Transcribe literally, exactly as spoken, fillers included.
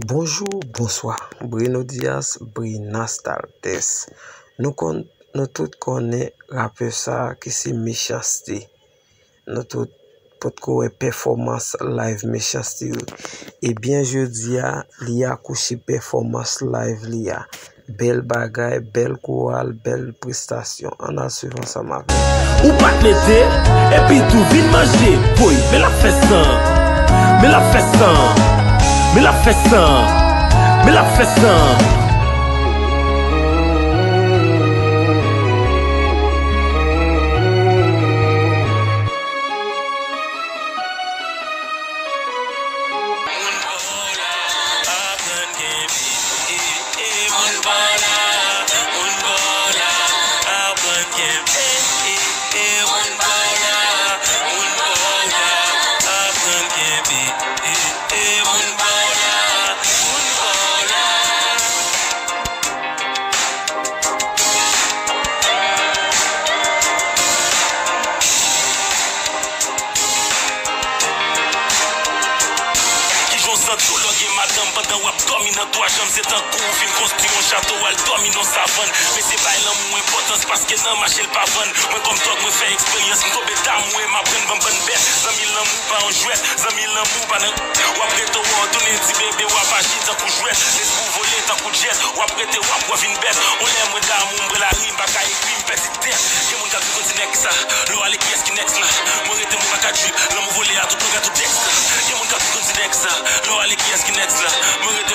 Bonjou, bonswa. Breno Dias, Brina Staltes. Nou konn, nou tout konnen rapè sa a ki se Mechanste. Nou tout potko wè pèfòmans live Mechanste yo. Ebyen, jodi a, li akouche pèfòmans live li a. Bèl bagay, bèl koral, bèl prestasyon. Ann al swiv ansanm avè m. Ou pa t mete, epi tou vin manje. Woy, men l ap fè san. Men l ap fè san. Men l ap fè san. Men l ap fè san. Moun pa w la, aprann kenbe. E, e, e, moun pa w la, moun pa w la, aprann kenbe. E, e, e, moun pa w la, moun pa w la, aprann kenbe. E, e, moun pa w la, moun pa w la. Kijan w santi w lè w gen madanm pandan w ap dòmi nan twa janm? Se tankou w fin konstwi yon chato, w al dòmi nan savann. Men se bay lanmou enpòtans, paske nan mache l pa vann. Mwen kòm tòg, mwen fè eksperyans, m tonbe damou e m aprann ban m bann bèt. Zanmi lanmou pa yon jwèt, zanmi lanmou pa nan. W ap rete w wè w tounen ti bebe, w ap aji tankou jwèt. Lespri w vole tankou djèt, w ap rete w ap wè vin bèt. On lè mwen damou, m pran lari, m pa ka ekri, m pèdi tèt. Gen moun k ap di konn se nèg sa, lè w ale kiyès ki nèks la? Mwen rete mwen pa ka drip, lanmou vole a tout nèg a tout dèks la. Gen moun k ap di konn se nèg sa, lè w ale kiyès ki nèks la? Mwen rete